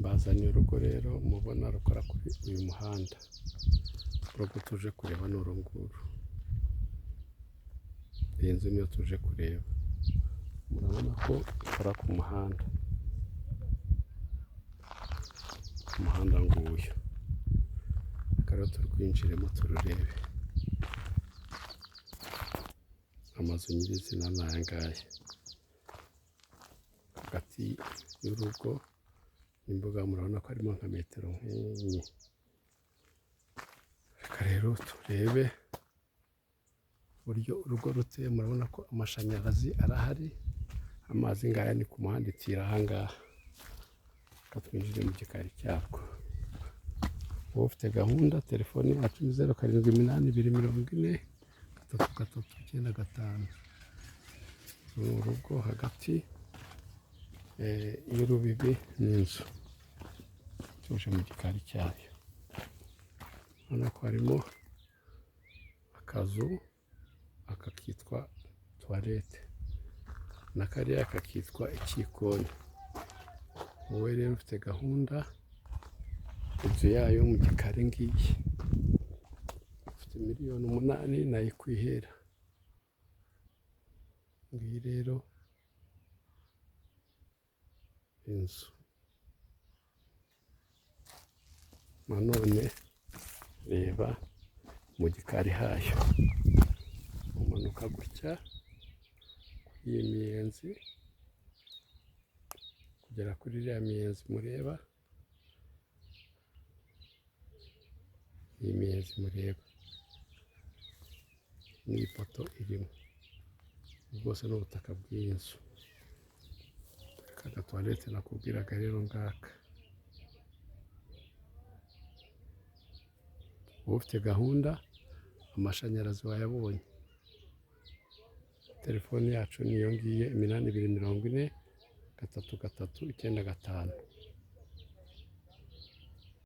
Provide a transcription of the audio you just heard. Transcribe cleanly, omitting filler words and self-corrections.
Mbazaniye urugo rero mubona rukora kuri uyu muhanda. Urugo tuje kureba ni uru nguru. Iyi nzu niyo tuje kureba. Murabona ko ikora ku muhanda. Umuhanda nguyu. Reka rero turwinjiremo tururebe. Amazu nyirizina ni aya ngaya. Hagati y'urugo n'imbuga murabona ko harimo nka metero nk'enye. Reka rero turebe uburyo urugo ruteye, murabona ko amashanyarazi arahari, amazi ngaya ni ku muhanda itira aha ngaha. Reka twinjire mu gikari cyarwo. Wowe ufite gahunda, telefone yacu ni 0782403395. Ni urugo hagati y'urubibi n'inzu. Tuje mu gikari cyayo. Urabona ko harimo akazu, aka kitwa toilette na kariya kakitwa ikikoni. Wowe rero ufite gahunda, inzu yayo mu gikari ngiyi. Ufite miliyoni 8 nayikwihera. Ngiyi rero inzu. Nanone reba mu gikari hayo. Umanuka gutya kuri iyi miyenzi kugera kuri iriya miyenzi mureba, iyi miyenzi mureba n'iyi poto irimo. Ubu bwose ni ubutaka bw'iyi nzu. Aka gatoilette nakubwiraga rero ngaka. Wowe ufite gahunda, amashanyarazi wayabonye. Telefone yacu ni iyo ngiyo, 82403395.